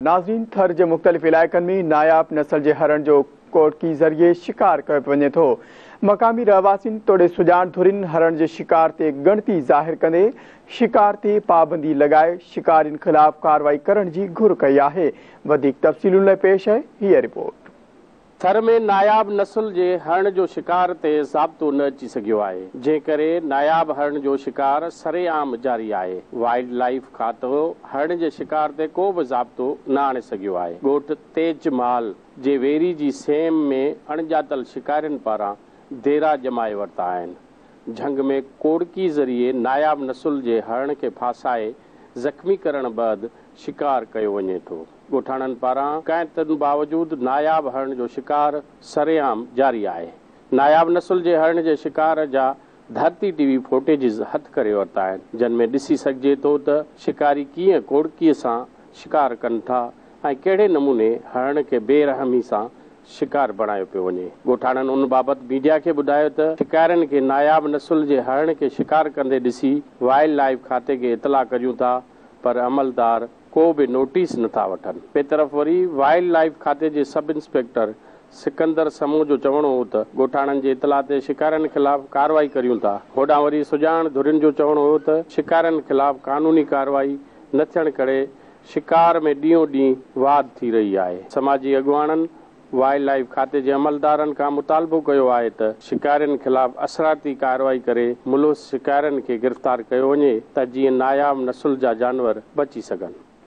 ناظرين، ٿر جي مختلف علائقن ۾ ناياب نسل جي هرڻ جو ڪوڙڪي ذريعي شڪار ڪيو پيو وڃي ٿو. مقامي رهواسين توڙي سڄاڻ ڌرين هرڻ جي شڪار تي ڳڻتي ظاهر ڪندي شڪار تي پابندي لڳائي شڪارين خلاف ڪارروائي ڪرڻ جي گهر ڪئي آهي. وڌيڪ تفصيلن لاء پيش آهي هيء رپورٽ. ٿر ۾ ناياب نسل جي هرڻ جو شڪار تي ضابطو نه اچي سگهيو آهي، جنهن ڪري ناياب هرڻ جو شڪار سرعام جاري آهي. وائلڊ لائيف کاتو هرڻ جي شڪار تي ڪو به ضابطو نه آڻي سگهيو آهي. ڳوٺ تيج مال جي ويري جي سيم ۾ اڻڄاتل شڪارين پاران ديرا ڄمائي ورتا آهن. جهنگ ۾ ڪوڙڪي ذريعي ناياب نسل جي هرڻ کي ڦاسائي زخمي ڪرڻ بعد شڪار ڪيو وڃي ٿو. ڳوٺاڻن پاران شڪايتن باوجود ناياب هرڻ جو شڪار سرعام جاري آهي. ناياب نسل جي هرڻ جي شڪار جا ڌرتي ٽي وي فوٽيجز هٿ ڪري ورتا آهن، جن ۾ ڏسي سگهجي ٿو ته شڪاري ڪيئن ڪوڙڪي سان شڪار ڪن ٿا ۽ ڪهڙي نموني هرڻ کي بي رحمي سان شڪار بڻايو پيو وڃي. ڳوٺاڻن ان بابت ميڊيا کي ٻڌايو ته شڪارين کي ناياب نسل جي هرڻ کي شڪار ڪندي ڏسي وائلڊ لائيف کاتي کي اطلاع ڪريون ٿا پر عملدار ڪو به نوٽيس نٿا وٺن. ٻئي طرف وري وائلڊ لائيف کاتي جي سب انسپيڪٽر سڪندر سمون جو چوڻ هو ته ڳوٺاڻن جي اطلاع تي شڪارين خلاف ڪارروائي ڪريون ٿا. هوڏانهن وري سڄاڻ ڌرين جو چوڻ هو ته شڪارين خلاف قانوني ڪارروائي نه ٿيڻ ڪري شڪار ۾ ڏينهون ڏينهن واڌ ٿي رهي آهي. سماجي اڳواڻن وائلڊ لائيف کاتي جي عملدارن کان مطالبو ڪيو آهي ته شڪارين خلاف اثرائتي ڪارروائي ڪري ملوث شڪارين کي گرفتار ڪيو وڃي ته جيئن ناياب نسل جا جانور بچي سگهن.